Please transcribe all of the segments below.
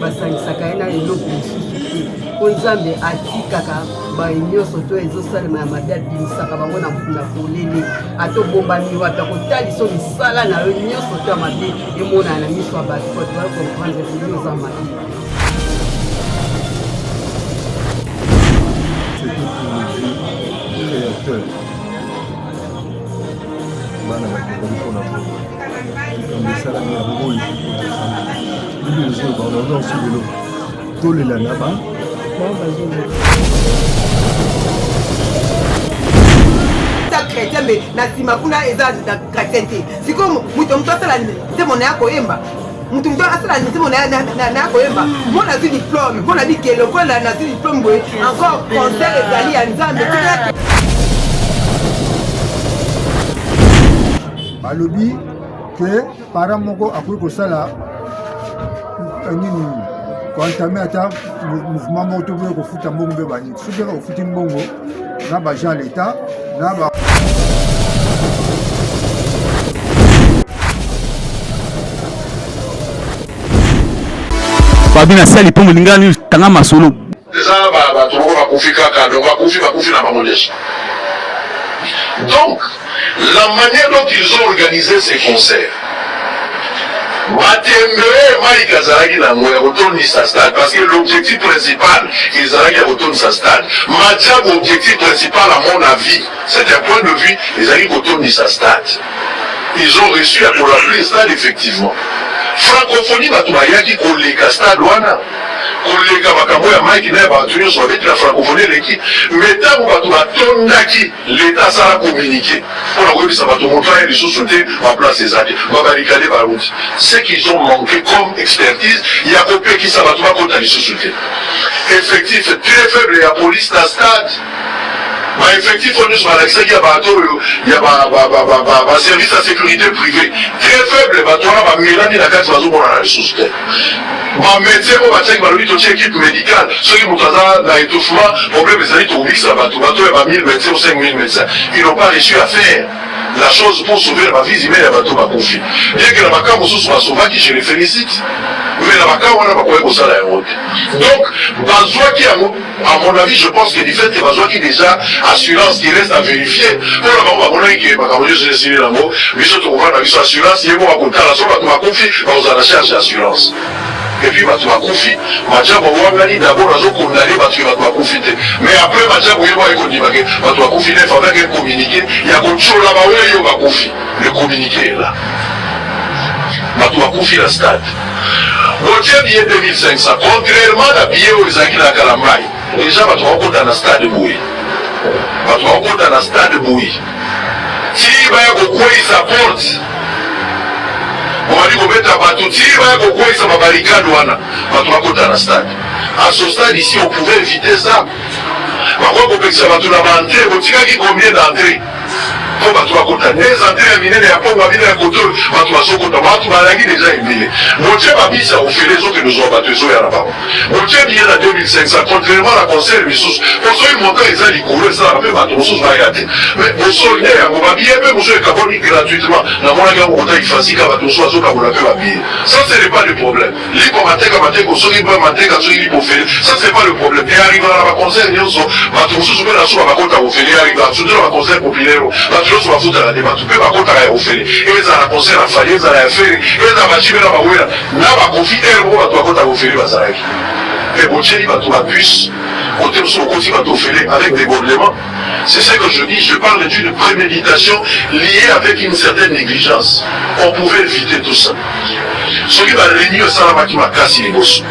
Basangisaka ye na eloko mosusu te, mpo Nzambe atikaka baye nyonso to ezosalema ya mabe, abimisaka bango na polele. Ata obombami wapi, akotaliso misala na yo nyonso to ya mabe emonana na miso ya bato, bato bacomprendre que yo oza mabe. Bana bato bazali mpona likambo esalami yango oyo bible ezoloba naza osi lelo tolela na ba chrétien, mais na nsima kuna eza na chrétien te. Sikoyo moto moto asala nzembo na ya koyemba, moto moto asala nzembo na ya koyemba. Mo nazwi diplôme, mpo na bikele lokola nazwi diplôme boye, encore concert ezali ya Nzambe. Balobi ke parent moko akoki kosala nini, koentamer ata mouvement moko to boye kofuta mbongo mpe banini. Soki kaka ofuti mbongo na baagent ya l'État na ba Fabi na sali mpo molingani tanga masolo. Eza bato moko bakufi kaka, donc bakufi, bakufi na bango déjà. Donc la manière dont ils ont organisé ces concerts, matembe oyo Mike azalaki nango ya kotondisa stade, parce que l'objectif principal ezalaki ya kotondisa stade. Maajabu, objectif principal, à mon avis, c'est un point de vue, ezalaki kotondisa stade. Ils ont reçu ya koremplir stade. Effectivement, Francophonie, bato bayaki koleka stade wana, koleka makambo ya Mike na ya bato nyonso babeti na Francophonie eleki. Mais ntango bato batondaki, l'État asala communiqué mpona koyebisa bato moto aya lisusu te, baplace eza te, babarricade baruti. Ce qu'ils ont manqué comme expertise ya kopekisa bato bakota lisusu te, effectif très faible ya police na stade, baeffectif oyo nyonso balakisaki ya bato oyo ya baservice ya sécurité privé, très faible. Bato wana bamelani na kati, bazomonana lisusu te. Bamédecin oyo batiaki, balobi totie équipe médicale, soki moto aza na étouffement, problème ezali, tokobikisa bato. Bato ya ba 1000 médecins ou 5000 médecins, ils n'ont pas réussi à faire la chose pour sauver bavies humaines ya bato bakufi, bien que na bacas mosusu basauvaki, je les félicite, mais na bacas wana bakoki kosala yango te. Donc bazwaki yango. À mon avis, je pense que du fait que bazwaki déjà assurance, qui reste à vérifier, mpona bango bamonaki ke makambo nyonso esili nango, biso tokovanda biso assurance ye moko akotala so bato bakufi, bakozala na charge ya assurance. Et puis bato bakufi, Maajabu awangani. D'abord azocondamner bato ke bato bakufi te, mais après Maajabu ye moko ayekondima ke bato bakufi nef avec un communiqué ya kotiola baweyo bakufi. Le communiqué est là. Bato bakufi na stade, botie billet 2500, contrairement na billet oyo ezalaki na Kalambai. Déjà bato bakokota na stade boye, bato bakokota na stade boye ti baya kokweyisa porte, bobandi kobeta bato ti baya kokweyisa babarricade wana, bato bakota na stade. À ce stade ici, on pouvait éviter ça. Bakoki kopekisa bato na baentrée. Botikaki combien d'entrée mpo bato bakota? Des entrées ya minene ya pongo bino ya koto, bato bazokota, bato bazalaki déjà ebele. Botie babisi ya ofele, ezokende ozwa bato, ezoya na bango. Botie billet na 2500, contrairement na concert misusu, po soki montant eza likolo, esalaka mpe bato mosusu baya te. Mais bosolde yango, babillet mpe mosusu ekaboni gratuitement. Namonaki yango kota Ifasika, bato mosusu bazokabola mpe babillet. Ça, ce n'est pas le problème. Lipo mateka mateko, soki mpe mateka, soki lipo ofele, ça c'est pas le problème. E arrivaka na baconcert nyonso, bato mosusu mpe na suka bakota ofele. E arrivaka surtout na baconcert populaire, bato nyonso bafutaka te, bato mpe bakotaka ya ofele. Ezala na concert ya Fally, ezala ya Ferre, ezala baJB na baWera na baKoffi, ere moko bato bakotaka ofele bazalaki. Mpe botieli bato babus kote mosusu, bokoti bato ofele avec débordement. C'est ce que je dis, je parle d'une préméditation liée avec une certaine négligence. On pouvait éviter tout ça. Soki baréunion esalamaki makasi liboso,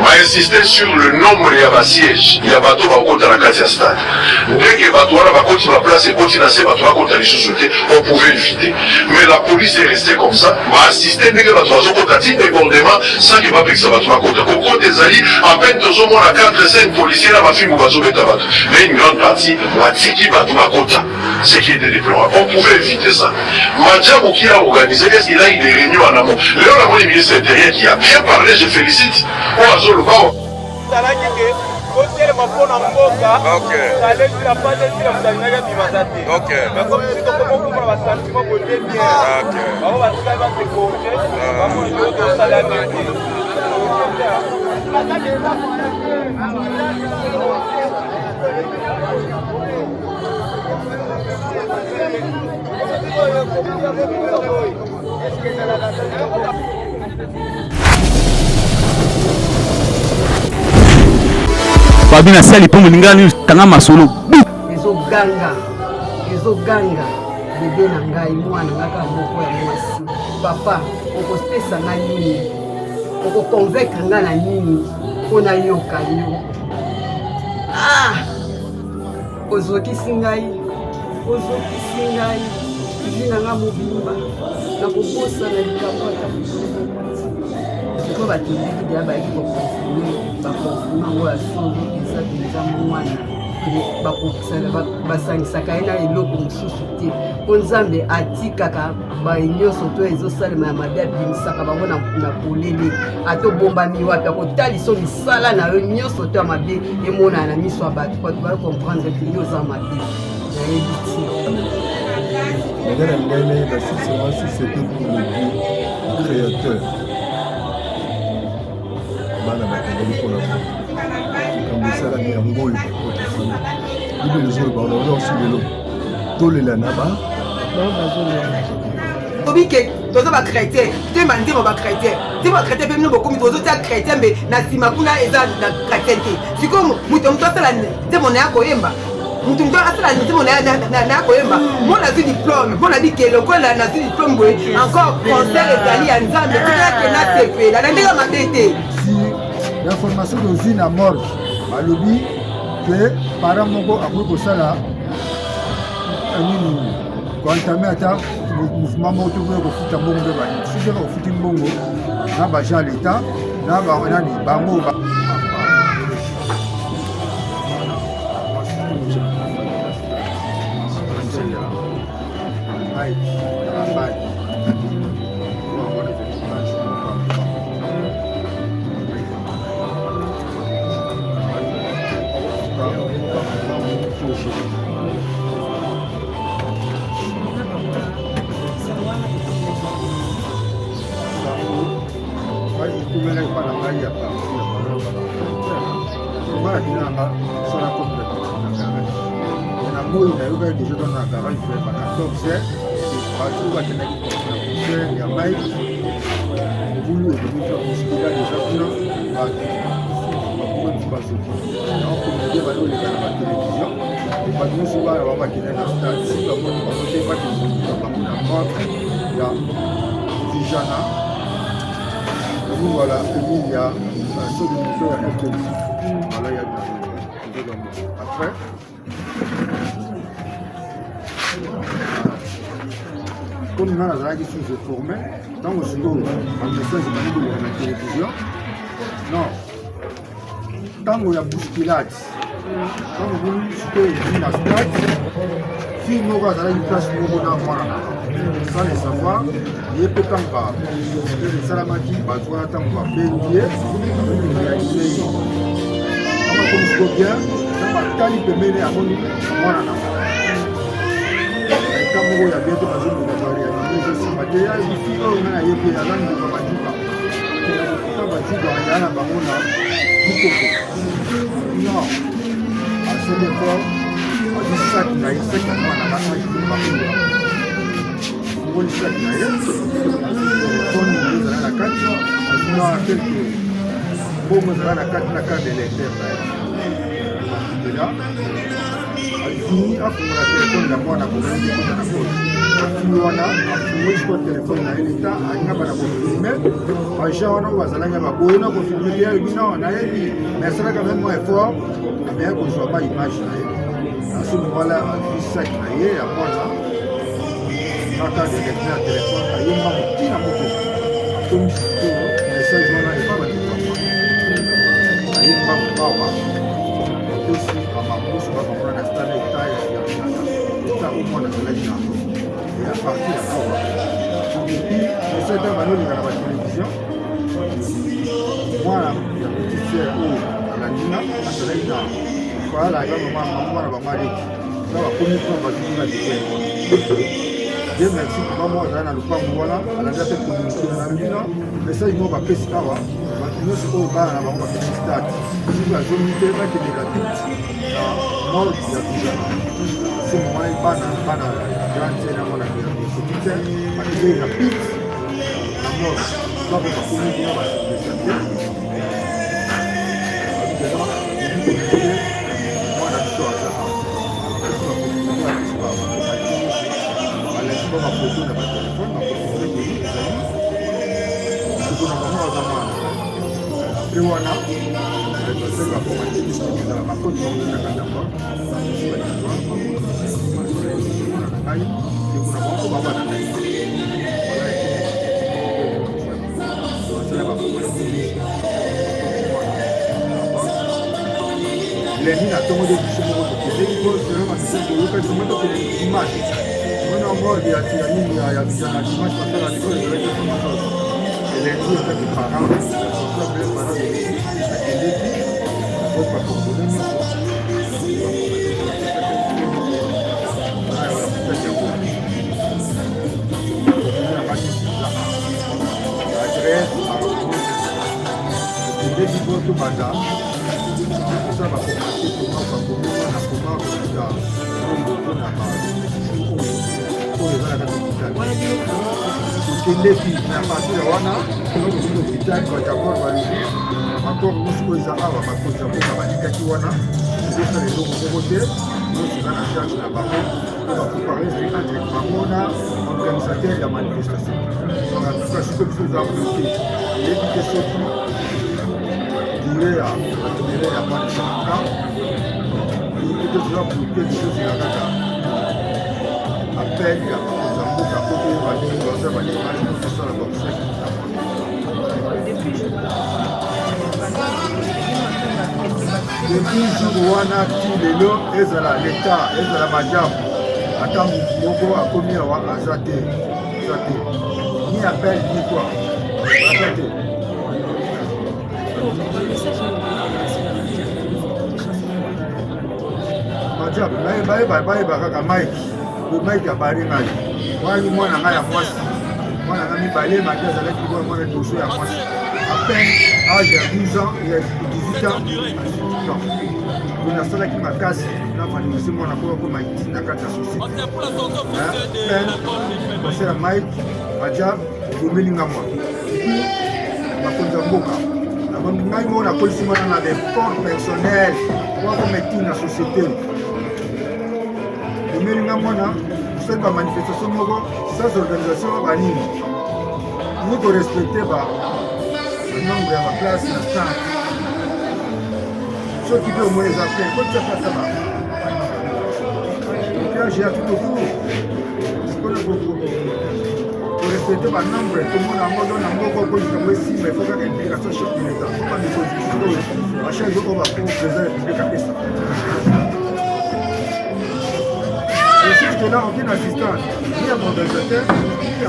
bainsiste sur le nombre ya basiège ya bato bakota na kati ya stade, ndenge bato wana bakoti baplace, ekoti na se, bato bakota lisusu te, on pouvait éviter. Mais la police est restée comme ça, baassiste ndenge bato bazokota ti débordement, sans ke bapekisa bato bakota. Kokota ezali à peine, tozomona 4 5 policier na bafimbu bazobeta bato, mais une grande partie batiki bato bakota, ce qui était déplorable. On pouvait éviter ça. Maajabu qui a organisé, est-ce qu'il a eu des réunions en amont? Léon Lamoni, ministre intérieur, qui a bien parlé, je félicite. Oyo azoloba. Ezalaki ke totelema. Tozoboma mpo na mboka. Kala esila pasi esila moto alingaki abima aza te. Mais comme biso tokoma komona ba sentiment boye nde bien. Bango batikali ba se corriger. Bamona toyo tosala bien te. Fabi na sali mpo moninga news tanga masolo ezoganga ezoganga bebe na ngai mwana nga kaka moko ya mwasi papa okopesa ngai nini okoconvaincre ngai na nini mpo nayoka yo ah! Ozokisi ngai, ozokisi ngai vie na ngai mobimba, nakobosana likambo ata mokolo moko te. Sikoyo bakendeki deya bayaki koconfirme, baconfirme yango ya solo eza mpenza mwana basangisaka ye na eloko mosusu te mpo Nzambe atikaka baye nyonso to ezosalema ya mabe abimisaka bango na polele ata obombami wapi akotaliso misala na yo nyonso to ya mabe emonana na miso ya bato bato bayo comprendre ke yo oza mabe nayebi ti. Nga na ngai nayeba si seulement si c'était pour le Dieu créateur bana bakendaki mpona likambo esalami yango oyo bakotosana bible ezoloba wana osi lelo tolela na ba tobi ke toza bachrétien te bandimo bachrétien te bachrétien mpe bino bokomi tozotia chrétien mbe na nsima kuna eza na chrétien te sikoyo moto moto asala nzembo na ya koyemba moto moto asala nzembo na ya koyemba mo nazwi diplôme mpo nabi ke lokola nazwi diplôme boye encore concert ezali ya Nzambe tikala ke nasepela na ndenge mabe te. Si information tozwi na morgue balobi ke parent moko akoki kosala nini koentame ata mouvement moko to boye kofuta mbongo mpe banini soki kaka ofuti mbongo na baagent ya leta na banani bango. Ekomela epa na ngai ya parti ya nga nakenda nanga sala komi na na garage na moi nayokaki deja tona na garage vers ba 14 heures bato oyo bakendaki na concert ya Mike mobulu ekomi mosikila deja kuna bato bakomi bazoki naokomedie bali oleka na batelevizio bato nyonso bana bango bakende na stade si bamoni bango te bakende kokuta bango na morgue ya Vijana Wala Emilia soki moto ya FTC wala ya après comme nga nazalaki sous informé ntango sikoyo bamessage ebandi koleka na télévision non ntango ya bousculade ntango omoni sikoyo ezwi na stade fille moko azalaki place moko na mwana na sans le savoir ye mpe ntango esalamaki bato wana ntango babengi ye barealize ye ntango akomi siko bien ntango atali pembeni amoni mwana na eta moko ya bien te bazoluka barealize ezosimba te ya fille oyo ngai nayebi aza nduka bajuka ta bajuka ya na bango na mukoko non asali effort azwi sac na ye sac ya mwana na age bakula afungoli sac na ye azwi telefone na ye ezala na kati azwi na quelque mbongo ezala na kati na carte d'électeur na ye ela azwi afungola telefone ya mwana komoni ekota na poche afuli wana afungoli sikoyo telefone na ye leta alinga bana kofilme baagent wana oyo bazalaki baboyi na kofilme te ayebi non nayebi mais asalaka meme mwa effort ameya kozwa ba image na ye na wana azwi sac na ye ya mwana na carte d'électeur ya telefone aye mbango ntina moko akomi sikoyo message wana epa bandeko ya mwana aye mbango awa apesi bamamusu bakamona na stade eta ya eta oyo mwana azalaki na yango e à partir ya awa depuis message ntango banoleka na batelevizio mwana ya petite sœur oyo alandi nga azalaki na Fayala aza mama mwana bango aleki na bakomi kuna bazwi kuna dikele. Dieu merci, papa moko azala na lopango wana, alanda mpe communauté na bino. Message moko bapesi awa, bato nyonso oyo bana na bango bakende stade, soki bazongi te, bakendeka tout na morgue ya Vijana. Se moment bana bana grande sœur na mwana ya petite sœur bakendeki rapide na morgue, bapo bakomi kuna basante. Mwana biso aza awa, balaki ba bafoto na batelefone, bakonfirme ke ezali ndeko na bango aza mwana. Apres wana basali baformalité nyonso ndenge ezala, bakoti bango na kati ya morgue, bapesi badikwa mwana na ngai, ndeko na bango babana na ye. Basala baformalité nyonso. Lundi na ntongo nde biso moko tokendeki po selon bamessage toyokaki songo tokende dimanche mona morgue ya ya nini ya vijana dimanche basala likolo ezalaki formation. Lundi ezaki parent responsable, parent de akendeki po bakordone nyonso. Adresse tokendeki po tobanda kosala baformation, koma bakomi wana, koma kofuta mbongo mpona oyo eza na kati hôpital. Tokendeki na partir ya wana, tokoki hôpital badabord balobi bakor nyonso oyo eza awa, bakonzi ya mboka balikaki wana, ezosala eloko moko te, nyonso eza na charge na bango mpo bakoparle ezali entre bango na organisateur ya manifestation. Donc en tout cas sikoyo biso eza bloqué, eyebi te soki durée ya durée ya mwana esalaka ete toza bloqué, tozozela kaka appel ya bakonzi ya mboka po toyeba ndenge bazosala badémarche po tosala baobsèque na mwana. Depuis jour wana ti lelo, ezala leta, ezala majabu, ata motu moko akomi awa aza te, aza te, ni appel ni quoi, aza te. Majabu bayeba, bayeba kaka Mike po Mike abari ngai wani mwana ngai ya mwasi, mwana ngai mibale. Maki azalaki mwana mwana liboso ya mwasi, à peine âge ya 12 ans, ya 18 ans, 18 ans. Po nasalaki makasi na valoriser mwana po akoma utile na kati ya société. Peine kosala Mike Majab ebomeli nga mwana. Epuis bakonzi ya mboka, ngai moko nakolisi mwana na baeffort personnel po akoma utile na société. Bomeli nga mwana, osali bamanifestation moko sans organisation, banini, ni korespecte ba nombre ya baplace na stade. Soki mpe omoni eza plein, kotia place ba plage ya tout autour mpona korespecte banombre. Tomona yango do na moko po likambo esimba, ifo kaka implication chef de l'état po bamikonzi oyo bacharge oyo bako président république apesa. Jusque là, aucune assistance, ni à organisateur, ni à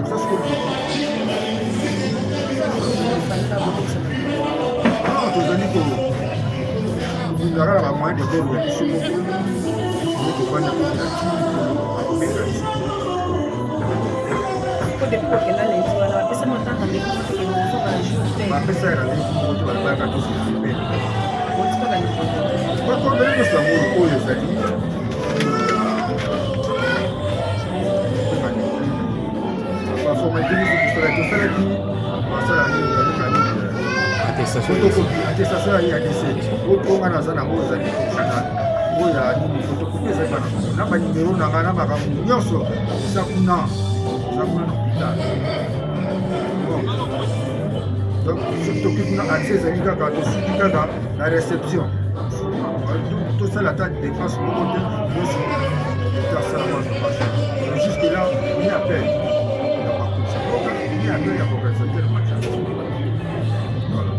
Ça, c'est Non, tozali kobundaka na bamoyen de bord ya biso moko, nde tovanda tozela ti mikolo bakobenga biso. Bapesa rendez-vous moko te, balobaka tozela appel. Bakordone nyonso yango oyo ezali baformalité nyonso tosalaki, tosalaki basala nini, babenga nini, photocopie, attestation ya IADC oyo nga naza nango ezali original, oyo ya nini, photocopie ezali bana na banimero na ngai na makambo nyonso eza kuna, eza kuna na hôpital. Bon, donc soki toki kuna, accès ezali kaka, tosuki kaka na réception, tosala ata dépense moko te, nyonso leta asala mwa dépense. Jusque là, ni appel ya bakonzi ya mboka, ni appel ya organisateur match. Voilà.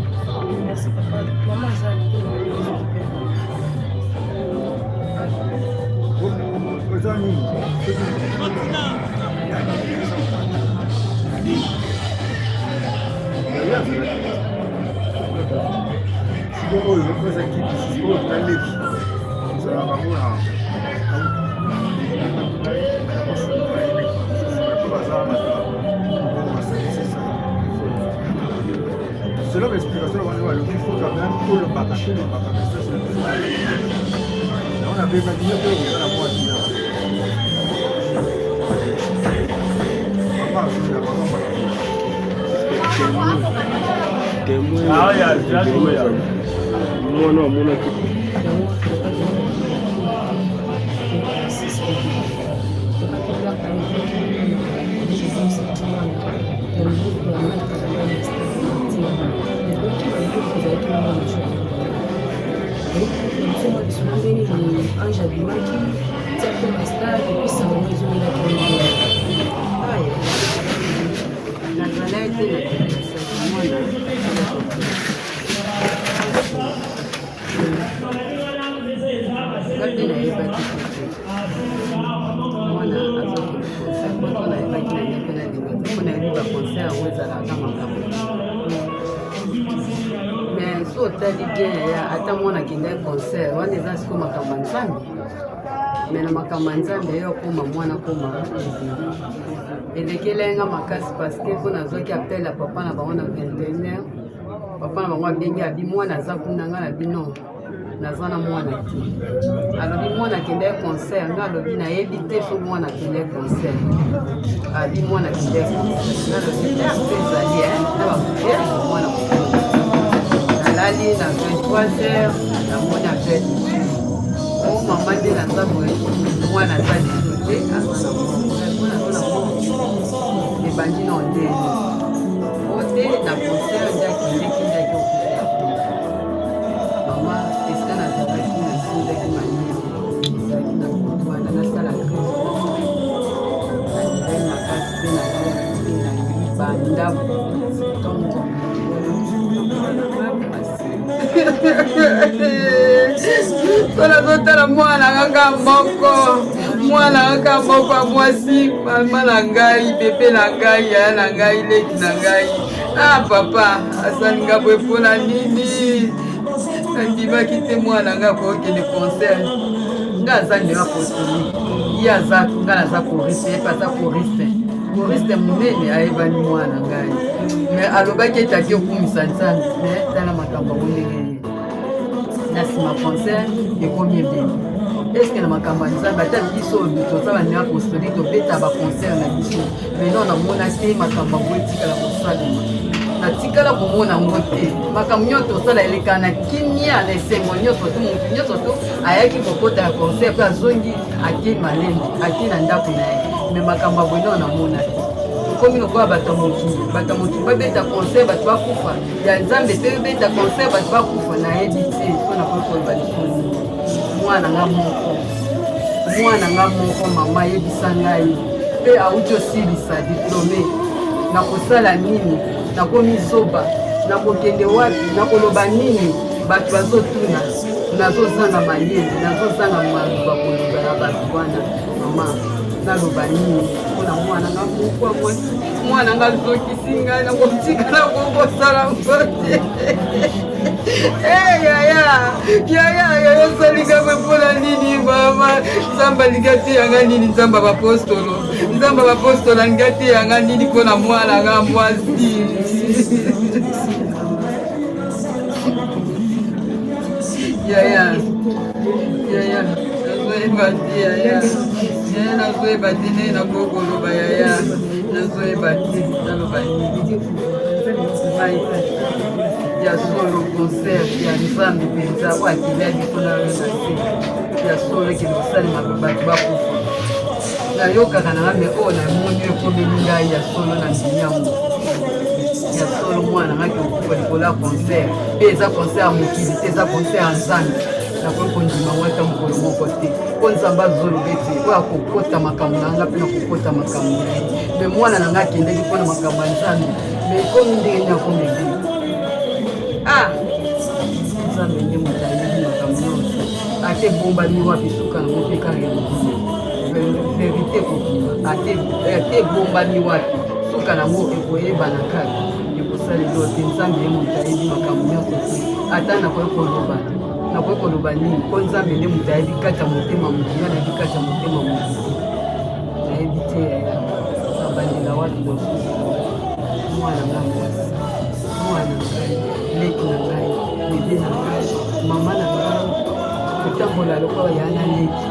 Merci papa. Maman aza eza nini? Sikoyo oyo eza kiti. Tozalaka bango na selon l'explication wana balobi faut quand même tolobaka tolobaka message na biso yango nabengaki yo mpe oza na mwa tina mama azonda mama mwana amonaki. Ange abimaki tiaki na stade epesa bango ezongelaki. Nazalaki te na mwana. Nga mpe nayebaki te mwana azokende concert, poto nayebaki na ngai mpe nalinga te, mpo nayebi baconcert yango ezalaka makambo. Mais so otali bien yaya, ata mwana akendaki concert wana, eza siko makambo ya Nzambe. Me na makambo ya Nzambe, ye okoma mwana koma elekeli nga makasi, parce que mpo nazwaki appel ya papa na bango na 21 heure. Papa na bango abengi, abi mwana aza kuna. Nga na bino naza na mwana te. Alobi mwana akendaki concert. Nga alobi nayebi te so mwana akendaki concert. Abi mwana akendaki concert. Nga alobi mpe ezali na baprière mwana. Nalali na 23 heures, namoni appel lisusu: o mama, nde naza boye, mwana aza lisusu te, aza na mwana, aza na mwana. Ebandi na ndenge o te na concert nde akendeki, nde aki okufa. Mama, esika nazalaki, nasinzaki mayele, ezalaki na butu wana nasala crise, nalelai makasi mpe nalelaki na libanda ntongo. So nazotala mwana kaka moko, mwana kaka moko ya mwasi, mama na ngai, bebe na ngai, yaya na ngai, leki na ngai. Ah papa, asalinga boye mpona nini? Nandimaki te mwana ngai akokende concert. Nga aza ndenge apostolique, ye aza, nga naza choriste, ye mpe aza choriste, choriste monene ayebani. Mwana ngai, mais alobaki ete ake okumisa Nzambe. Mais tala makambo yango ndenge ye na nsima concert ekomi ebele. Eske na makambo ya Nzambe, ata biso toza bandenge apostolique, tobeta baconcert na biso, mais non, namona te makambo yango etikala kosalema, natikala komona yango te. Makambo nyonso tosala eleka na kimia, na esengo nyonso to motu nyonso to ayaki kokota ya concert mpe azongi, ake malembe, ake na ndako na ye. Mais makambo ya boye nao namona te. Tokomi lokola bato ya mokili. Bato ya mokili babeta concert, bato bakufa. Ya Nzambe mpe beta concert, bato bakufa. Nayebi te so nakoki koloba lisusu nini. Mwana nga moko, mwana nga moko, mama, yebisa ngai mpe awuti osilisa diplôme, nakosala nini? Nakomi zoba, nakokende wapi? Nakoloba nini? Bato bazotuna, nazozanga mayele, nazozanga maloba koloba na bato wana. Mama, naloba nini mpona mwana nga moko ya mwasi? Mwana nga azokisi ngai, nakotikala kokosala ngo te. Yaya, yaya, yaya, osalinga mpe mpona nini? Mama, Nzambe alingi ateyanga nini? Nzambe ya bapostolo, Nzambe ya bapostolo alingi ateyanga nini mpona mwana nga mwasi? Yaya, yaya, nazoyeba te. Yaya, yaya, nazoyeba te ndenge nakoki koloba. Yaya, nazoyeba te naloba nini. Ngai ya solo, concert ya Nzambe mpenza oyo akeli biso na yo na se, ya solo ekende kosalema, bato bakufa, nayokaka nanga. Me oyo namoni ekomeli ngai, ya solo na ndimi yango. Ya solo, mwana nangaki kokufa likolo ya concert, mpe eza concert ya mokili te, eza concert ya Nzambe. Nakoki kondima ngo ata mokolo moko te, mpo Nzambe azoloba ete oyo akokota makambo na nga mpe nakokota makambo na ye. Me mwana na nga akendeki mpona makambo ya Nzambe, me ekomi ndenge nini? Akomi ebele. Ah, Nzambe nde moto ayebi makambo nyonso. Ate ebombami wapi, suka nango mpe kaka ekobima, vérité ekobima. Ate ebombami wapi, suka nango ekoyebana kaka, ekosalela te. Nzambe ye moto ayebi makambo nyonso te. Ata nakoki koloba. Nakoki koloba nini? Mpo Nzambe nde moto ayebi kati ya motema moto, nga nayebi kati ya motema moto te. Nayebi te yaya, nabandela wapi na mwana nga mwasi, mwana ngai, leki na ngai, bebe na ngai, mama na ngai, kotambola lokola ya na leki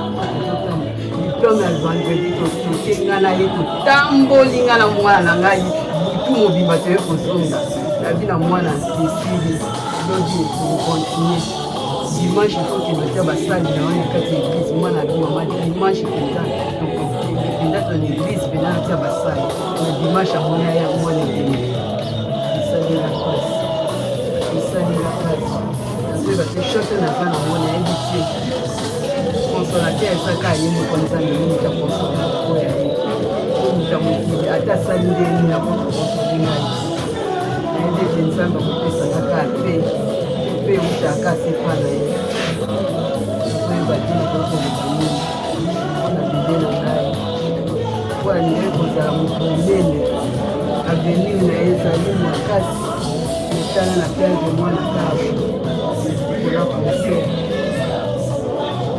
diplome ya vendredi tosote nga na ye, totamboli nga na mwana na ngai butu mobimba, toye kozonga nabi na mwana esili, lobi tokocontinue dimanche, tokende tia basali na wana kati ya eglise. Mwana abi mama, dimanche mpenza tokokende mpenza tona eglise mpenza natia basali na dimanche. Amoni aya mwana ebele, esalinga mpasi, esalinga mpasi. Nazoyeba te shote naza na mwana, ayebi te consolateur eza kaka ye moko Nzambe, ye moto akonsola oyo ya ye po moto ya mokili ata asali nde nini akoki konsole ngai. Nayebi ete Nzambe akopesa nga kaka pe mpe eutaka se epa na ye. Nazoyeba te nakoki koloba nini mpona bebe na ngai po alingaki kozala moto monene, avenir na ye ezali makasi. Metala na perdre mwana kaka kola concert.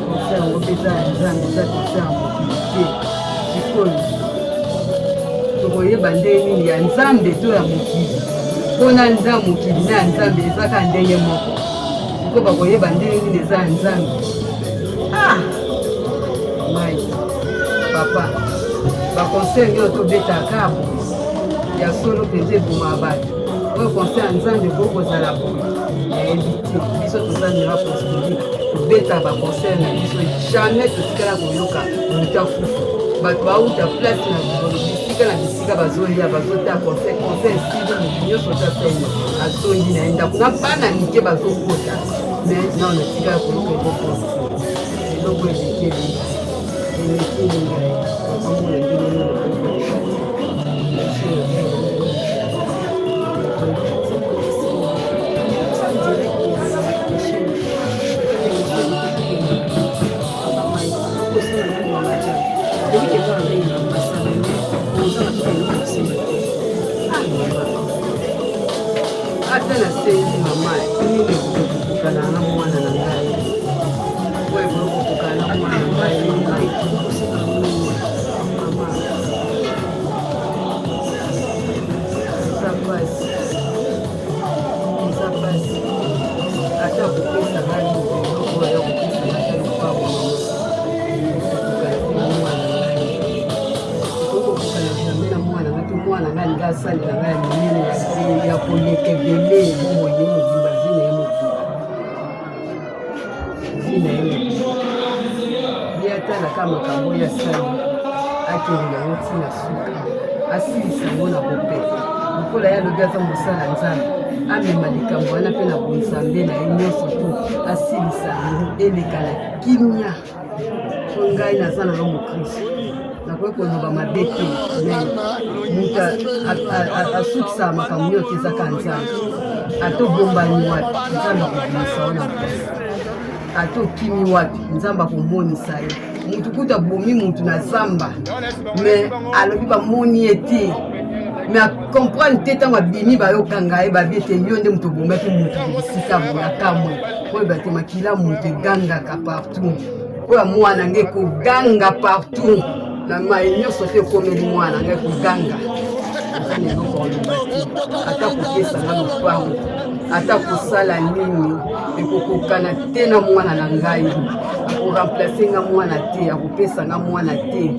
Concert yango mpe eza ya Nzambe, eza concert ya mokili te. Sikoyo tokoyeba ndenge nini ya Nzambe to ya mokili? Mpona nza mokili na ya Nzambe eza kaka ndenge moko. Sikoyo bakoyeba ndenge nini eza ya Nzambe? Ah mai papa, baconseil nyonso tobetaka kaka boye ya solo mpenza ebomaka bato. Oyo conseil ya Nzambe ekoki kozala boye, nayebi te. Biso toza mira apostolique, tobetaka baconseil na biso, jamais totikala koyoka moto akufa. Bato bauta place na bisika na bisika, bazolia, bazotya conseil, conseil esili, moto nyonso oyo asali azongi na ye ndako na bana mike bazokota. Mais non, natikala koyoka eloko, eloko elekeli, elekeli ngai. Omona ndenge nini? Ata nasengi mama nini ekokokokana na mwana na ngai, oyo ekokokokana na mwana na ngai? Mama, eza pasi, eza pasi. Ata kopesa ngai eloko oyo, kopesa ngai ata lopango, ekokokana te na mwana na ngai, ekokokokana jamais na mwana ngai te. Mwana ngai alingi asalela ngai ya minene ya koleka ebele, bomoi ye mobimba, vie na ye mobimba, vie na ye mobimba. Ye atalaka makambo oyo asali, akende nango ntina suka, asilisa yango na bopete. Lokola ye alobi aza mosala Nzambe, amema likambo wana mpe na bonzambe na ye nyonso to asilisa yango, eleka na kimia. Po ngai naza nanga mokristo, nakoki koloba mabe te, mais moto asukisaka makambo nyonso ezaka Nzambe. Ata obombani wapi, Nzambe akobimisa yo na mpasi. Ata okimi wapi, Nzambe akomonisa yo. Mutu kutu abomi mutu na zamba, mais alobi bamoni ye te, mais acomprendre te. Ntango abimi, bayokanga ye, babi ete yo nde moto obomaki mutu bisika boye. Akamwe oyo te, makila moto egangaka partout, oyo mwana nge ekoganga partout na mai nyonso te ekomeli mwana ngai koganga. Eza na eloko oloba te. Ata kopesa nga lopango, ata kosala nini, ekokokana te na mwana na ngai. Akoremplace nga mwana te, akopesa nga mwana te.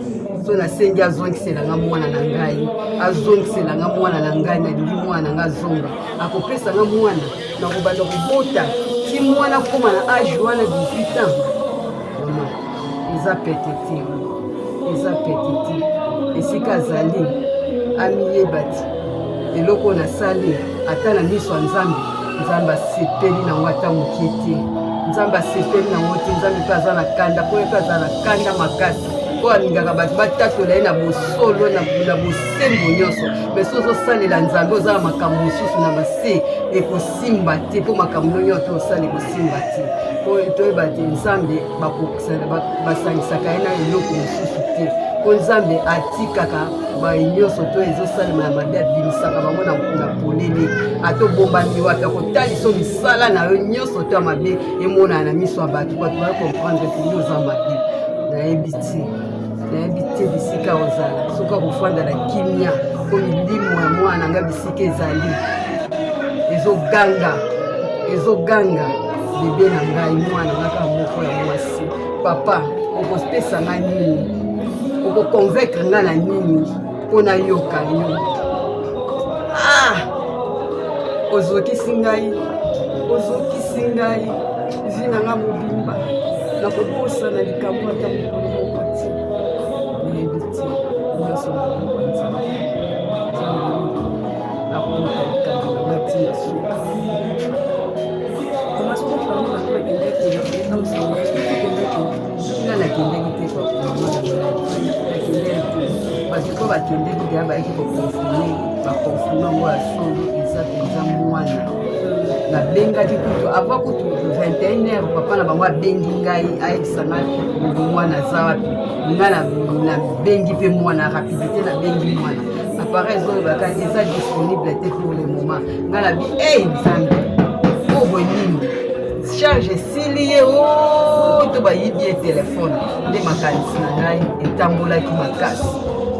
So nasengi azongisela nga mwana na ngai, azongisela nga mwana na ngai. Nalingi mwana na ngai azonga. Akopesa nga mwana, nakobanda kobota ti mwana akóma na age wana 18 ans. Mama, eza pete te, eza pete te. Esika azali amiyeba ti eloko oyo nasali, ata na miso ya Nzambe, Nzambe asepeli nango ata moke te. Nzambe asepeli nango te. Nzambe mpe aza na kanda, mpo ye mpe aza na kanda makasi, mpo alingaka bato batatola ye na bosolo, na bosembo nyonso. Mais so ozosalela Nzambe, oza na makambo mosusu na base, ekosimba te, mpo makambo nyonso to osala ekosimba te. Mpo toyeba te, Nzambe basangisaka ye na eloko mosusu te. Mpo Nzambe atikaka baye nyonso to ezosalema ya mabe, abimisaka bango na polele. Ata obombami wapi, akotalisa misala na yo nyonso to ya mabe emonana na miso ya bato, bato baya comprendre te yo oza mabe. Nayebi te, nayebi te bisika ozala, soki akofanda na kimia, mpo milimo ya mwana na ngai bisika ezali ezoganga, ezoganga bebe na ngai, mwana nga kaka moko ya mwasi. Papa, okopesa ngai nini? Okoconvaincre ngai na nini mpo nayoka yo? Ah, ozokisi ngai, ozokisi ngai vi na ngai mobimba, nakobosana likambo ata mokolo moko te. Nayebi te, nyonso na maboko ya Nzambe. Nakoluka likambo na ngai ti na suka. Nga nakendaki te, mama na ngai, nakendaki te. Bato mpo bakendeki deya, bayaki koconfirme, baconfirme yango ya solo, eza mpenza mwana. Nabengaki kutu avant kutu 21 heure, papa na bango abengi ngai, ayebisa ngai mwana aza wapi. Ngai nabengi mpe mwana, rapidité, nabengi mwana, appareil ezolobaka eza disponible te pour le moment. Ngai nabi e Nzambe, oyo boye nini? Charge esili ye o to bayibi ye telefone? Nde makanisi na ngai etambolaki makasi.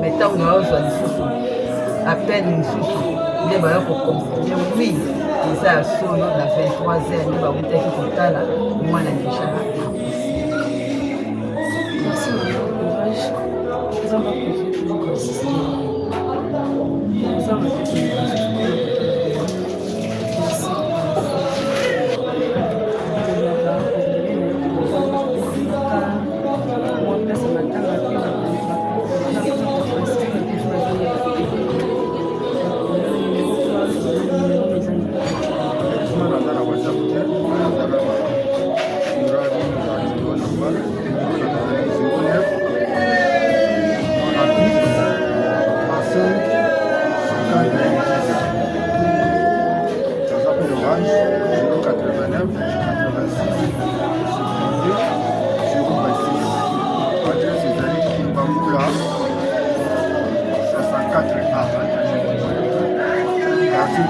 Me ntango nayozwa lisusu appel mosusu, nde baya koconfirme, oui, eza ya solo, na 23 heures nde bawutaki kotala mwana deja. Merci maman, courage. Nzambe akontinue toujours koassiste. Nzambe akontinue. Merci. Tozalaka cordonnier na yo mwa place ya matanga mpe Naza na WhatsApp te, naza na numéro normal, numéro na ngai ezali 09 98 35 50. Naza mpe Orange 089 86 72 026. Adresse ezali Kimbangula 64 A, quartier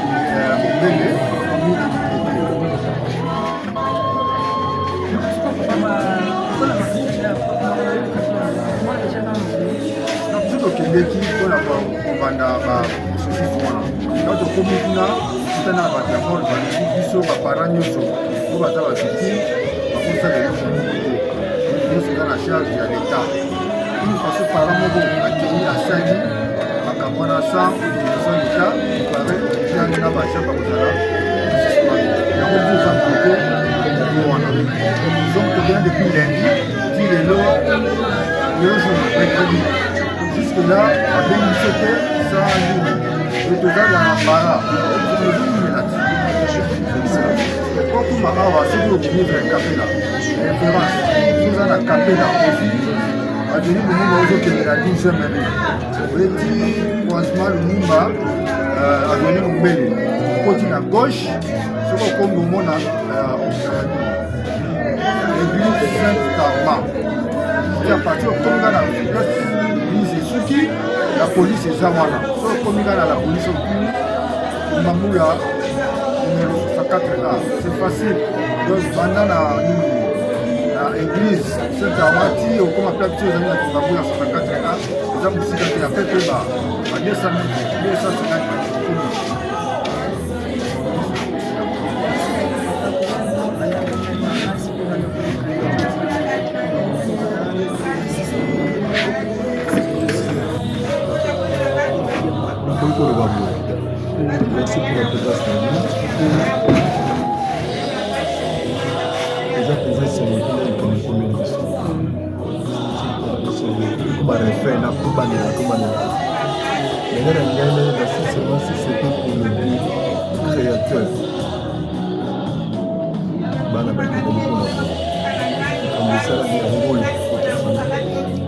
Mombele, commune de Biso tokendeki mpona kobanda baprocessus wana. Na tokomi kuna, kutana na bato ya morgue, balobi biso baparent nyonso oyo baza bavictime bakosala eloko moko te, nyonso eza na charge ya l'État. Une façon, parent moko akei asali makambo wana sans autorisation l'État, pare okiani na baagent bakozala yango. Biso eza bloqué niveau wana. Donc tokenda depuis lundi ti lelo, lelo jour mercredi, jusque là babengi biso te sans nini. E toza na bara, tozomela ti okoma awa. Soki okimi vers Kapela, référence, soki oza na Kapela, ozwi avenue Lumumba, ozokende na 12e rue, obeti croisement Lumumba, avenue Mombele, okoti na gauche. Soki okomi, omona église Sainte Karma. Ti à partir okomi kaka na place église, esuki, la police eza wana. Soki okomi kaka na la police, okuni Mangula numéro 64 A, c'est facile. Donc banda na nini, na église Sainte Karma, ti okoma place ti ozali na Kimbangula 64 A, eza mosika te, ya pepe ba 200 mètres, 250 mètres, okomi. Nakoki koloba boye, merci pour la présence na bino. Eza mpenza esengo mpona likambo ekomeli biso. Ekoma refrain na tobandela, tobandela. Mais nga na ngai nayeba, si seulement si c'était pour le Dieu créateur, bana bakendaki mpona likambo esalami yango oyo.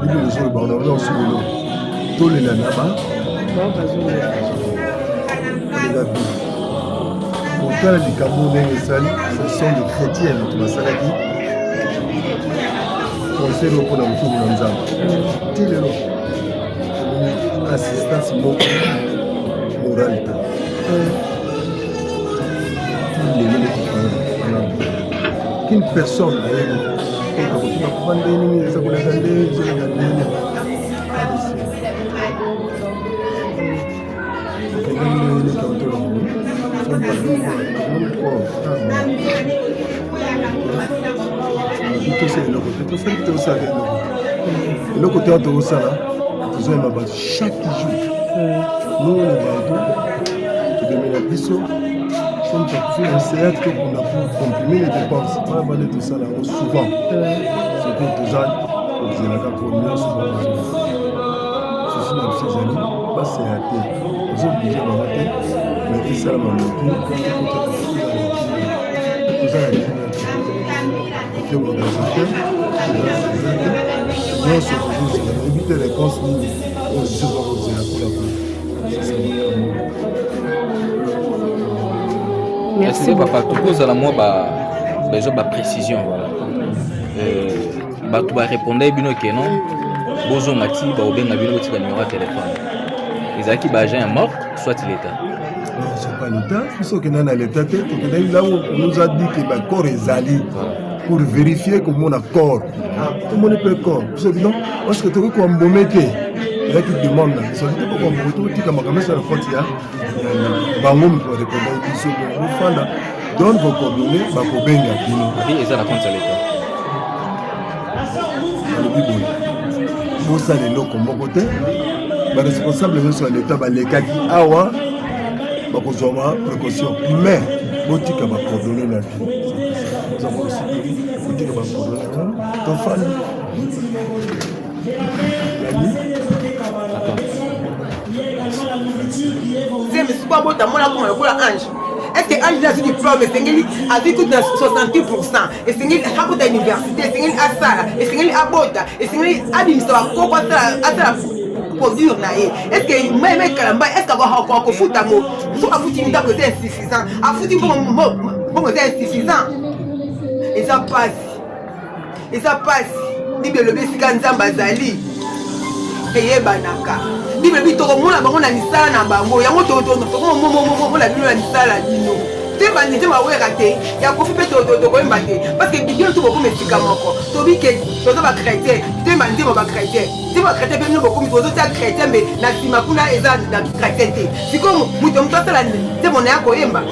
Bible ezoloba na wana osi lelo tolela na ba eza bible. Kotala likambo ndenge esali, ce sont des chrétiens moto basalaki conseil oyo mpona lokumu na Nzambe ti lelo. assistance moko morale te. Lelo nde tofanda qu'une personne ayebi akotuna kufa ndenge nini, eza koleka nde ezoleka ndenge tosala eloko te, tosali tosala eloko eloko te. Tokosala, tozoyamba bato chaque jour. Nous les bato tobemela biso soki takufi oseyaki, tokunda pour comprimer les dépenses wana. Bande tosala yango souvent. Soki toza kozelaka po nyonso, souci na biso ezali baseya te, ozoblige bango te, mais esalama noki. Toza na kimia te, organise te, eza te nyonso. Tozozela, nayebi te réponse nini oyo biso bakozela mpona ko. Merci papa. Tokozala mwa ba besoin ba précision, voilà. Bato barépondaki bino ke non, bozonga ti bakobenga bino, botika numéro ya téléphone. Ezalaki baagent ya morgue soit l'état? Non, c'est pas l'état. Biso okenda na l'état te. Tokendaki là où on nous a dit que bacorps ezali, pour vérifier, komona corps. Tomoni mpe corps. Biso bino, parce que tokoki koembaumer te, ezalaki demande na biso te. Kokoembaumer, tokotika makambo eza na faute ya bango. Moto barépondaki biso: bofanda, donne vos coordonnées, bakobenga bino. Eza na compte ya l'état. Balobi boye: bosala eloko moko te, baresponsable nyonso ya leta balekaki awa, bakozwa ba précaution, mais botika bacoordonnées na bino. Botika bacoordonnées na tofandi yani. Nzembe siko abota mwana akoma lokola Ange. Est ce que Ange azwi diplôme, esengeli azwi kutu na 68 %, esengeli akota université, esengeli asala, esengeli abota, esengeli abimisa bakoko, asala produire na ye. Est ce que meme Ekalamba, est ce que akoka kofuta ngo? Soki afuti ndako eza insuffisant, afuti mbongo eza insuffisant. Eza pasi, eza pasi. Bible elobi esika Nzambe azali eyebanaka. Bible elobi tokomona bango na misala na bango. Yango tokomona bino na misala na bino te. Banzete bawera te, ya Kofi mpe tokoyemba te, parce que bino to bokoma esika moko. Tobi ke toza bachrétien, toyemba nzembo bachrétien te, bachrétien mpe bino bokomi tozotia chrétien, mbe na nsima kuna eza na chrétien te. Sikoyo moto moto asala nzembo na ya koyemba,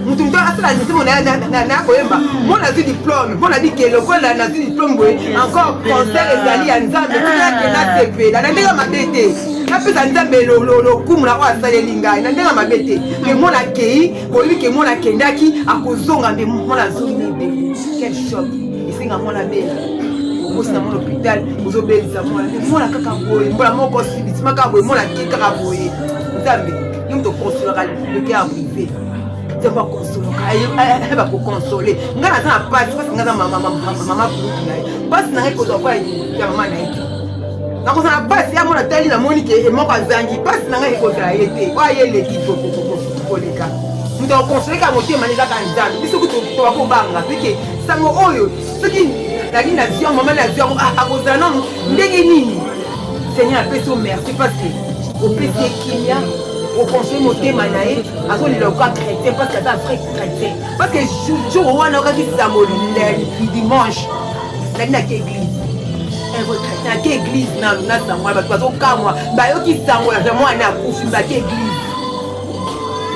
moto moto asala nzembo na ya koyemba. Mwana azwi diplôme, mpo na bike lokola nazwi diplôme boye, encore concert ezali ya Nzambe, tikake nasepela na ndenge mabe te, napesa Nzambe lokumu na oyo asaleli ngai na ndenge mabe te. Me mwana akei, boyebi ke mwana akendaki, akozonga nde mwana azongi ebele. Quel choc! Esenga mwana bela, okosi na mwana hôpital, ozobelisa mwana te, mwana kaka boye, mbala moko sibitima kaka boye, mwana ake kaka boye. Nzambe, yo moto okonsolaka le cœur brisé. Nzambe akonsolaka, ayeba kokonsole. Ngai naza na pasi, pasi ngai aza mama kulutu na ye. Pasi na ngai kozwa kwa ya mama na ye te. Nakozala pasi ya mwana tali, namoni ke emoko azangi. Pasi na ngai ekozala ye te, oyo aye eleki koleka. Moto akonsole kaka motema ezaka Nzambe. Biso kutu tokobanga peke sango oyo. Soki nali na vion, mama na vion akozala nanu ndenge nini? Seigneur apesi yo merci, parce que opesi ye kimia, okonsole motema na ye. Azolela oka chrétien, parce que aza vrai chrétien, parce que jour wana okaki sango dimanche, nali naki église. Un vrai chrétien ake église nanu na sango wana. Bato bazokamwa, bayoki sango ya mwana akufi, bake église.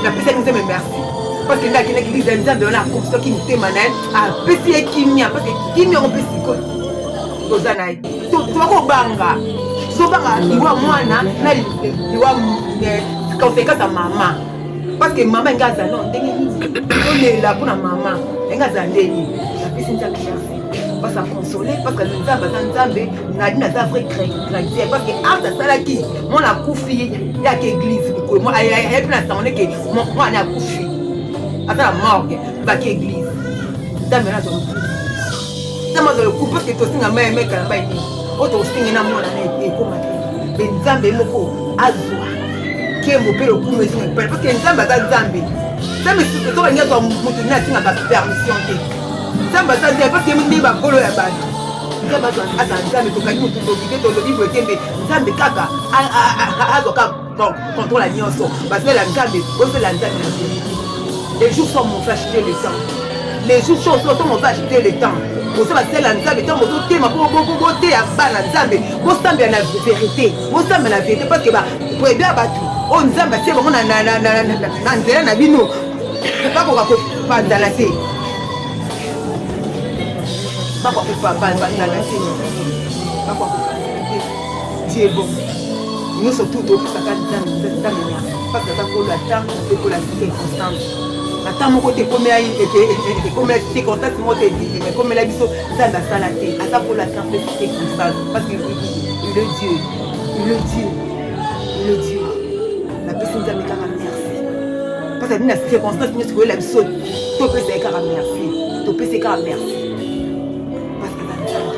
Napesaki Nzambe merci, parce que nde akendaki église ya Nzambe wana, akonsolaki motema na ye, apesi ye kimia, parce que kimia yango mpe sikoyo toza na ye. Tokobanga, tozobanga liwa mwana na liwa conséquence ya mama, parce que mama enga aza no ndenge nini? Tolela mpona mama enga aza nde nini? Napesi Nzambe merci, parce que aconsole, parce que Nzambe aza Nzambe. Nadi naza vrai chrétien, parce que acte asalaki, mwana akufi, yaka église mokolo ayebi na sango ndeke mwana akufi, aza na morgue, baki église. Nzambe nazwa lokumu, Nzambe azwa lokumu, parce que tosinga mai mekala bai nini oyo tokosinga na mwana na ekoma te. Mpe Nzambe moko azwa nkembo mpe lokumu ezinga epai, parce que Nzambe aza Nzambe. Nzambe soki alingi azwa moto nde asingaka permission te. Nzambe aza Nzambe, parce que nde bakolo ya bato. Nzambe aza Nzambe, tokangi motu ndoki te, tolobi boye te, mbe Nzambe kaka azwa kaka contrôle ya nyonso. Basalela Nzambe, bosalela Nzambe na verité. Les jours sont mauvais, acheter le temps. Les jours sont, sont mauvais, acheter le temps. Boza basalela Nzambe ntango bozotema mpo boteya bana Nzambe, bosambela na verité, bosambela na verité, parce que baprebi ya bato oyo Nzambe atie bango na nzela na bino bakoka kopanzana te, bakoka kopanzana te, bakoka kopanzana te. Dieu est bon. Nyonso tu topesaka Nzambe, Nzambe merci, parce que aza kolo ata mpe kolo ya circonstance, ata moko te ekomela, circonstance moko te ekomela biso Nzambe asala te. Aza kolo ata mpe circonstance, parce que il est Dieu, il est Dieu, il est Dieu. Napesi Nzambe kaka merci, parce que na circonstance nyonso koyela biso, topesa ye kaka merci, topesa ye kaka merci, parce que aza Nzambe.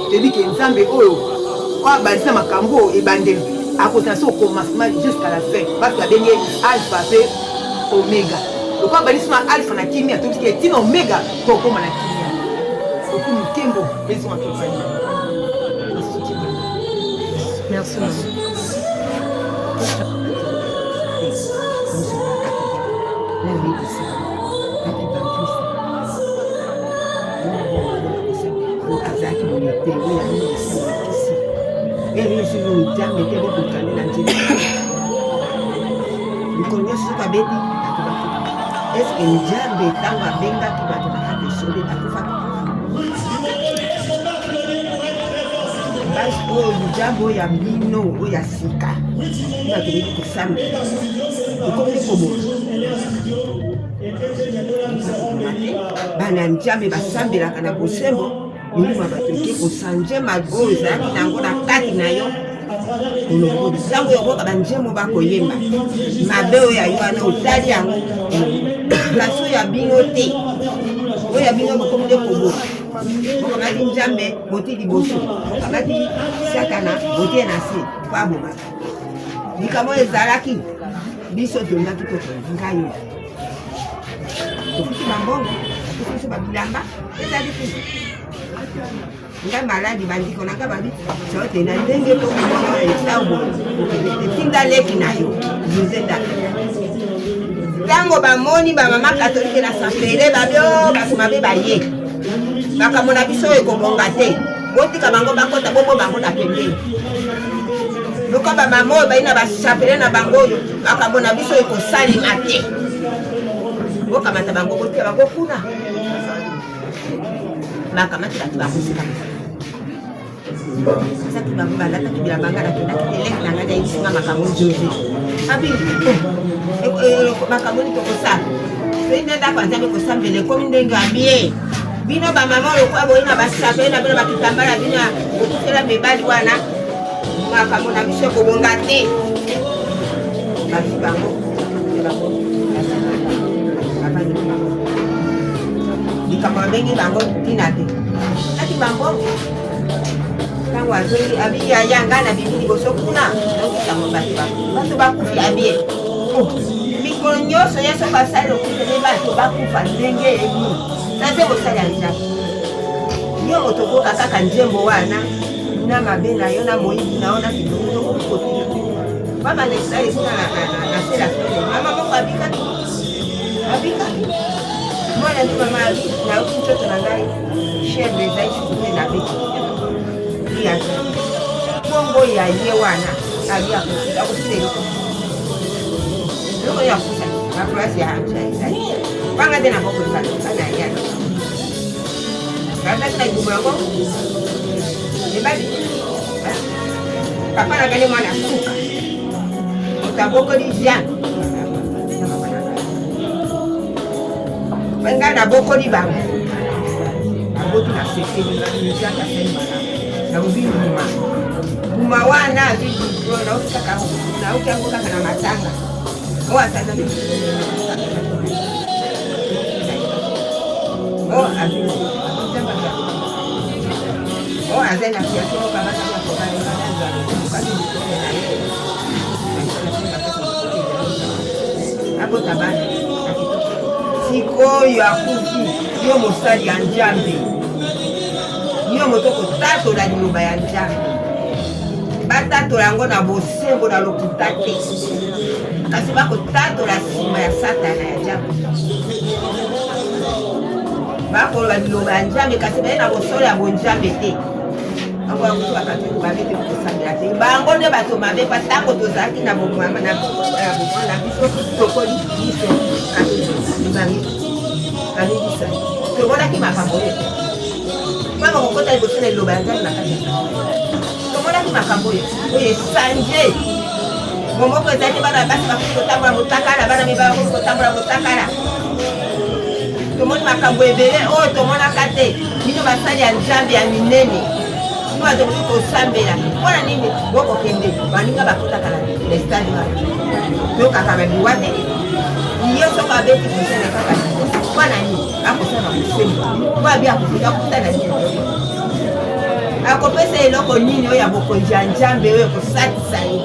Toyebi ke Nzambe oyo oyo abandisa makambo oyo ebandeli, akozala so au commencement jusqu'à la fin, parce que abenge Alpha mpe Omega. Lokola abandisi na Alpha na kimia, toyebi ke ntina Omega tokóma na kimia. Okumu nkembo ezonga topani. Merci, maman. Azalaki boye te. Oyo alingisi elisi Nzambe te, bokokani na nzela mikolo nyonso. Soki abeti bato bakufa, eske Nzambe ntango abengaki bato na kati esobe bakufaki? Basi oyo Nzambe oyo ya bino oyo ya sika, bato bebi kosambela, ekomi koboma bana Nzambe basambelaka na bosembo. Milimo ya bato eke kosanje mabe oyo ezalaki na yango na kati na yo, olongoli. Ntango oyokoka banzembo bakoyemba, mabe oyo ya yo wana otali yango, kasi oyo ya bino te. Oyo ya bino bokomi nde koboma. Bokamati Nzambe boti liboso, bokamati Satana botie na se po abomaka. Likambo oyo ezalaki biso tolingaki tokende ngai oyo tofuti bambongo, bapesi biso babilamba, ezali te ngai maladi. Bandeko na ngai babi sote na ndenge tokomona eta boye, okende te, tinda leki na yo Jose Ndaka. Ntango bamoni bamama katolike na safele, babi o bato mabe baye, makambo na biso oyo ekobonga te, botika bango bakota, bobo bango na pembeni. Luka bamama oyo bai na bachapele na bango oyo, makambo na biso ekosalema te, bokamata bango, botia bango kuna. Bakamati bato bakosika saki bango balataki bilamba. Nga nakendaki te, leki na ngai nayebisi nga makambo. Jose abi makambo nini tokosala soki nde ndako ya Nzambe kosambela ekomi ndenge abie. Bino bamama lokola boyi na basapele na bino, bakitambala bino ya kokufela mibali wana, makambo na biso ekobonga te. Bazwi bango, bango bavandi, likambo babengi bango ntina te kati bango. Ntango azongi, abi yaya, ngai nabimi liboso kuna, naokisango bato bakufi. Abie mikolo nyonso ye soki asali okutele bato bakufa ndenge ebi na nzembo osali ya Nzambe. Yo moto okoka kaka nzembo wana na mabe na yo na moyibi na yo na kindoki, tokoki kotuna mama na esali kuna na se la fele. Mama moko abikaki, abikaki mwana nde mama abi nayoki nzoto na ngai chèvre ezali susu te, nabeti bongo ya ye wana. Abi akofuta eloko, eloko oyo afuta na place ya ezali panga te na boko ezali bana ya bazalaki na libumu yango mibali. Papa na ngai mwana suka, moto abokoli Jean, ngai nabokoli bango, naboti na sepeli nzaka asali malamu. Nalobi mbuma, mbuma wana azwi nauti kaka, nauti yango kaka na matanga oyo asali oyo azwi oyo azali na fiance moko abota bana. Sikoyo akufi, yo mosali ya Nzambe. Yo moto okotatola liloba ya Nzambe, batatola yango na bosembo, na lokuta te, kasi bakotatola nsima ya Satana ya Nzambe. Bakoloba liloba ya Nzambe, kasi baye na bosolo ya bonzambe te. Bango yango bakatolike mabe te, kosambela te. Bango nde bato mabe, pa ntango tozalaki na bomwana na biso, tokoli biso katolike alebisa tomonaki makambo oyo mpaka kokota liboso na liloba ya Nzambe na kati ya tomonaki makambo oyo oyo esanje bomoko ezali bana basi bakoki kotambola motakala, bana mibali bakoki kotambola motakala. Tomoni makambo ebele oyo tomonaka te. Bino basali ya Nzambe ya minene, bino bato bokoki kosambela, mpo na nini bokokende baninga bakotaka na stade wana? Toyokaka baliwa te. Yo soko abeti kosala kaka mpo na nini? Akosala bosembo mpo abi akokuta kuta na nini, akopesa eloko nini oyo ya bokonzi ya Nzambe oyo ekosatisa ye?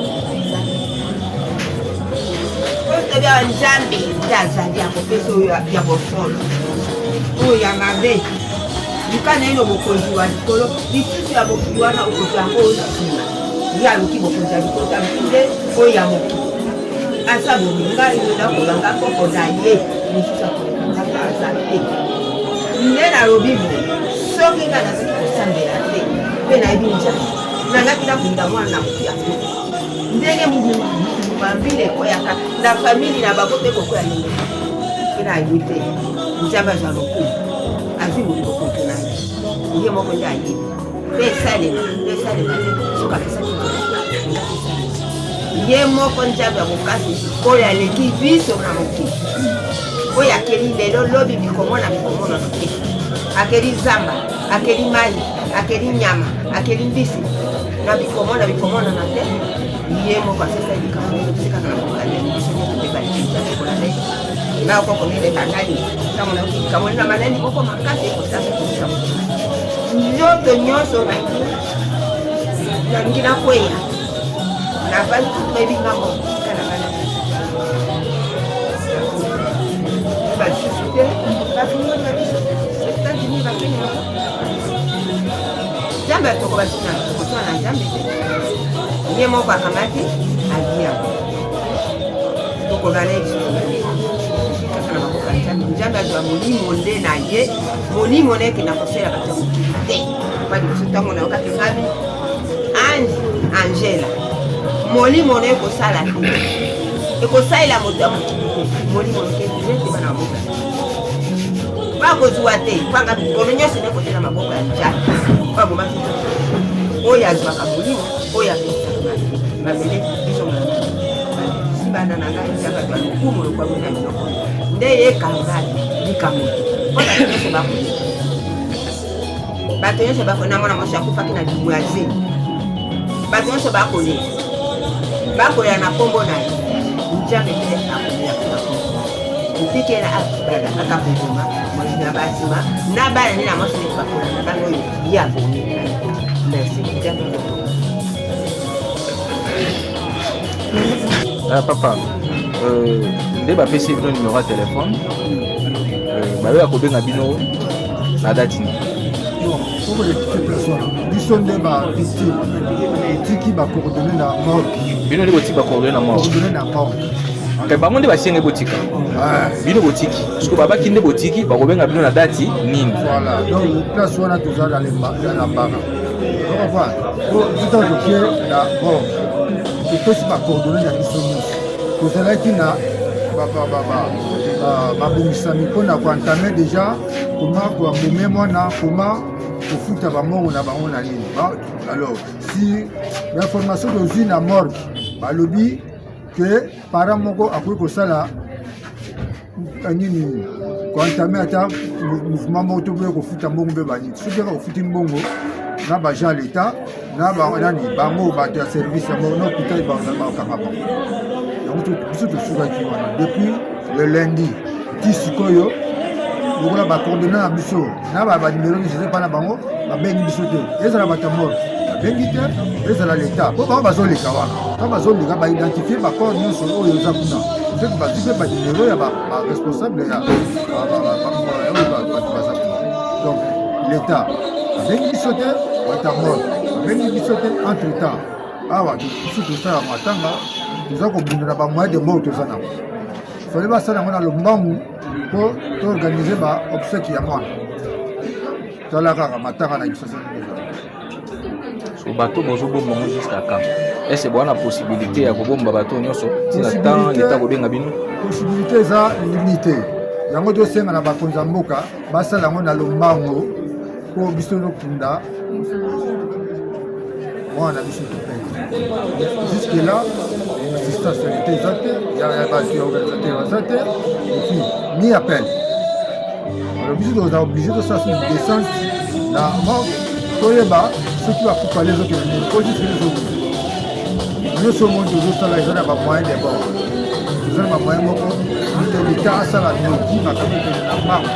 Oyo ya Nzambe nde azali akopesa oyo ya bosolo, oyo ya mabe luka naino bokonzi wa likolo, lisusu ya mokili wana okozwa yango oyo nsima. Ye aluki bokonzi ya likolo, aluki nde oyo ya mokili. Aza bomi ngai nakobanga koko na ye mosusu akoleka ngai aza te. Nde nalobi boye, soki ngai nazali kosambela te mpe nayebi Nzambe, nangaki nakunda mwana na motu ya mboka ndenge mambila ekweyaka na famili na bango mpe kokwea ndenge mpe nayebi te. Nzambe azwa lokumu, azwi mokokoto na ye, ye moko nde ayebi mpe esalema mpe esalema te. Soki apesaki ye moko Nzambe ya bokasi oyo aleki biso na mokili, oyo akeli lelo lobi bikomona bikomonana te, akeli zamba, akeli mai, akeli nyama, akeli mbisi na bikomona bikomonana te, ye moko asasa likambo oyo kaka na mokanda biso nyonso mpe baleki Nzambe kolanda ye na okoko mileka nani. Ntango nayoki likambo na malali moko makasi ekosasa kobisa nzoto nyonso, nalingi nakweya, navandi kutu bayebi nga moko tika na bana balisusu te, bafungoli na biso Etats-Unis, bakende. Nzambe atoko basina kosala na Nzambe te, ye moko akamati avi yango, tokolala ye lisusu kaka na maboko ya Nzambe. Nzambe azwa molimo nde na ye, molimo na ekenda kosala bato ya mokili te. Pa liboso ntango nayokaki ngami Ange Angela, molimo na ekosala te, ekosalela moto ya mokili te, molimo nokende te, bana maboko bakozwa te, panga mikolo nyonso nde kotela maboko ya Nzambe oyo abomaki nzoto, oyo azwaka molimo, oyo apesaka mabele biso bana na ngai. Nzambe azwa lokumu lokwami na biloko nde ye kangani likambo te, mpo bato nyonso bakoyeba, bato nyonso bako na mwana mwasi akufaki na libu ya zemi, bato nyonso bakolela, bakolela na nkombo na ye. Nzambe mpe akolela mpe na nkombo otikela ata koboma na basima na bana nde na mwasi neti bakolanda bana oyo ye abomi. Merci, Nzambe. Ah, papa, nde bapesi bino numero ya telefone, bayoya kobenga bino na date nini? Biso nde bavictime, totiki bacoordonnées na morgue. Bino nde botiki bacoordonnées na morgue? Coordonnées na morgue. Ke bango nde basenge botika, bino botiki, parceke babaki nde botiki, bakobenga bino na date nini? Voilà, donc place wana toza na lembara, tuta tokie na morgue, topesi bacoordonnées na biso nyonso. Tozalaki na babongisami mpona koentamer déjà koma koabome mwana, koma kofuta bambongo na bango na nini. Alors si bainformation tozwi na morgue, balobi ke parent moko akoki kosala nini, koentamer ata mouvement moko to mpe kofuta mbongo mpe banini. Soki kaka ofuti mbongo na baagent ya l'État na nani, bango bato ya service yango na hôpital bakanga bango yango. Biso tosukaki wana depuis le lundi ti sikoyo. Lokola bacoordonnées na biso na banimero nyonso eza epa na bango, babengi biso te, ezala bato ya morgue babengi te, ezala l'État, mpo bango bazoleka wana. Ntango bazoleka, baidentifie bacorps nyonso oyo eza kuna, soki bazwi mpe banimero ya baresponsable ya oyo bato baza kuna. Donc l'État Babengi biso te Watermore, babengi biso te entre temps. Awa biso tosala matanga, toza kobunda na bamoyen de bord toza nango. Fallait basala yango na lombangu mpo toorganize ba obsèque ya mwana. Tala kaka matanga na Kinshasa ndenge ezali. So bato bozobomba yango jusqu'à quand? Est-ce boa na possibilité ya kobomba bato nyonso ntina temps leta kobenga bino? Possibilité eza limité. Yango tosenga na bakonzi ya mboka basala yango na lombango mpo biso tokunda mwana na biso topeke. Jusque là assistance ya leta eza te, ya bato ya organisateur baza te, et puis ni appel. Alors biso tokozala oblige tosala soki descente na morgue toyeba soki bakufali ezokende nini po jusque ezokende nyonso omoni tozosala eza na bamoyen de bord, eza na bamoyen moko moto leta asala noki makambo ekende na mbango.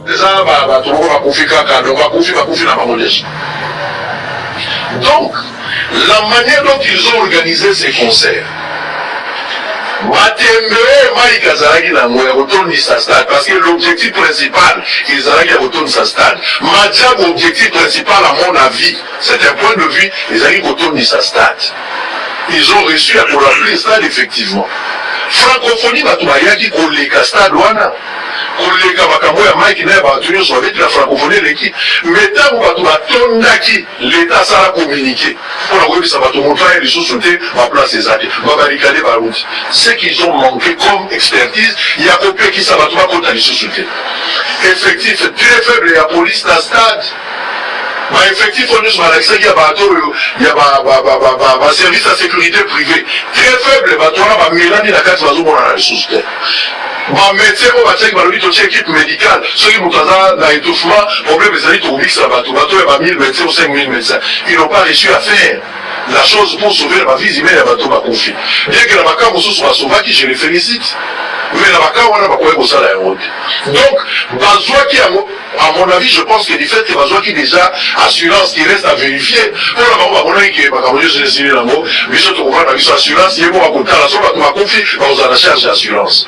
Eza bato moko bakufi kaka, donc bakufi bakufi na bango déjà. Donc la manière dont ils ont organisé ces concerts, matembe oyo Mike azalaki nango ya kotondisa stade, parce que l'objectif principal ezalaki ya kotondisa stade. Majabu, objectif principal à mon avis, c'est un point de vue, ezalaki kotondisa stade. Ils ont reçu ya koremplir stade effectivement. Francophonie bato bayaki koleka stade wana, koleka makambo ya Mike na ya bato nyonso babeti na francophonie eleki. Mais ntango bato batondaki, leta asala communiqué mpona koyebisa bato moto aya lisusu te, baplace eza te, babarikade baruti. Ce qu'ils ont manqué comme expertise ya kopekisa bato bakota lisusu te. Effectif très faible ya police na stade. Ba effectif oyo nyonso balakisaki ya bato oyo ya ba service ya sécurité privée très faible, bato wana bamelani na kati bazomonana lisusu te. Ba médecin oyo batiaki balobi totie équipe médicale, soki moto aza na étouffement problème ezali tokobikisa bato, bato ya ba 1000 médecins ou 5000 médecins, ils n'ont pas réussi à faire la chose pour sauver ba vies humaines ya bato bakufi. Bien que na baka mosusu basauvaki, je les félicite, mais na baka wana bakoki kosala yango te. Donc bazwaki yango. À mon avis, je pense que du fait que bazwaki déjà assurance qui reste à vérifier, mpo na bango bamonaki ke makambo nyonso esili nango, biso tokovanda biso assurance, ye moko akotala soki bato bakufi bakozala na charge ya assurance.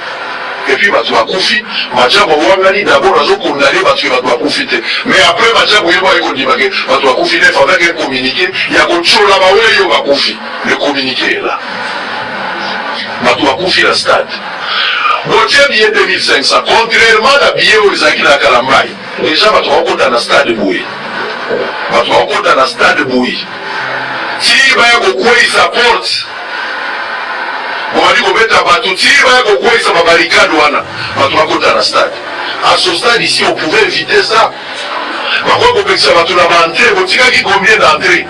Et puis bato bakufi, Majabu awangani d'abord azo condamner bato ke bato bakufi te, mais après Majabu ye moko aye kondima ke bato bakufi nef avec un communiqué ya kotyola baweyi oyo bakufi. Le communiqué est là. Bato bakufi na stade. Botie billet 2500 contrairement na billet oyo ezalaki na Kalambayi. Dejà bato bakota na stade boye. Bato bakota na stade boye. Ti baya kokweyisa porte. Bobandi kobeta bato ti baya kokweyisa ba barricade wana. Bato bakota na stade. À ce stade ici on pouvait éviter ça. Bakoki kopekisa bato na ba entrée. Botikaki combien d'entrées?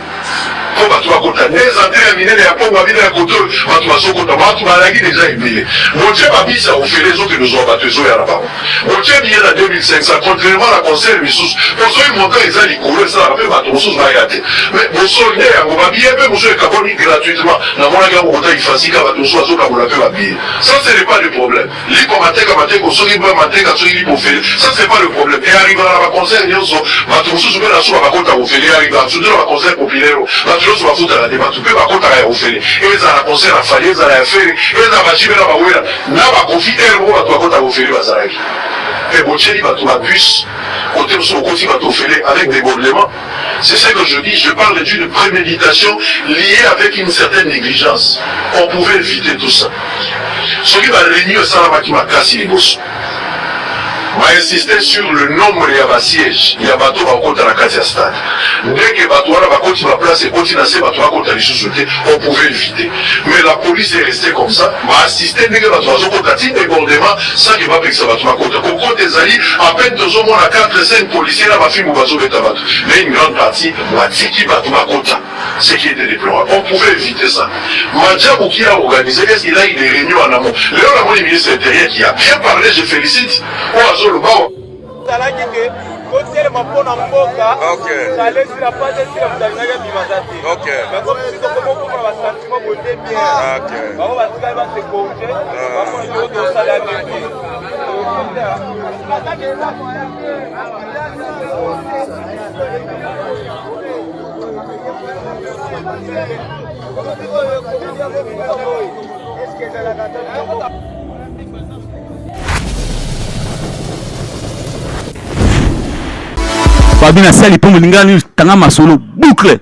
Po bato bakota des entrées ya minene ya pongwa bino ya kote oyo bato bazokota bato bazalaki deja ebele botie ba bus ya ofele ezokende ozwa bato ezoya na bango botie billet na 2500 contrairement na concert misusu po soki montant eza likolo esalaka pe bato mosusu baya te mais bosolde yango ba billet pe mosusu ekabwani gratuitement namonaki yango kota ifasika bato mosusu bazokabola pe ba billet ça ce n'est pas le problème. Lipa mateka mateko soki ba mateka soki lipa ofele ça c'est pas le problème e arrivaka na ba concert nionso batu mosusu pe na suka bakota ofele e arrivaka surtout na ba concert populaire oyo batu nionso bafutaka te batu pe bakotaka ya ofele ezala na concert ya Fally ezala ya Ferre ezala ba JB na ba Werra na ba Koffi heure moko batu bakotaka ofele bazalaki pe botieli batu ba bus kote mosusu bokoti batu ofele avec debordement c'est ce que je dis je parle d'une préméditation liée avec une certaine négligence on pouvait éviter tout ça soki ba réunion esalamaki makasi liboso. Ba insister sur le nombre ya ba sièges ya bato bakota na kati ya stade. Ndenge bato wana bakoti ba place ekoti na se, bato bakota lisusu te, on pouvait éviter. Mais la police est restée comme ça, ba assister ndenge bato bazokota ti débordement sans que bapekisa bato bakota. Kokota ezali à peine, tozomona 4 5 policiers na bafimbu bazobeta bato. Mais une grande partie batiki bato bakota. Ce qui était déplorable. On pouvait éviter ça. Madjabou qui a organisé, est-ce qu'il a eu des réunions en amont? Léon Lamoni, ministre intérieur, qui a bien parlé, je félicite. Oazolo Ezalaki ke totelema mpo na mboka. Kala esila, pasi esila, moto alingaki abima aza te. Mais comme si tokoma okomona basentiment boye nde bien, bango batikali basekorge, bamona toko tosala bien te. Fabi na sali mpo molingani tanga masolo boucle.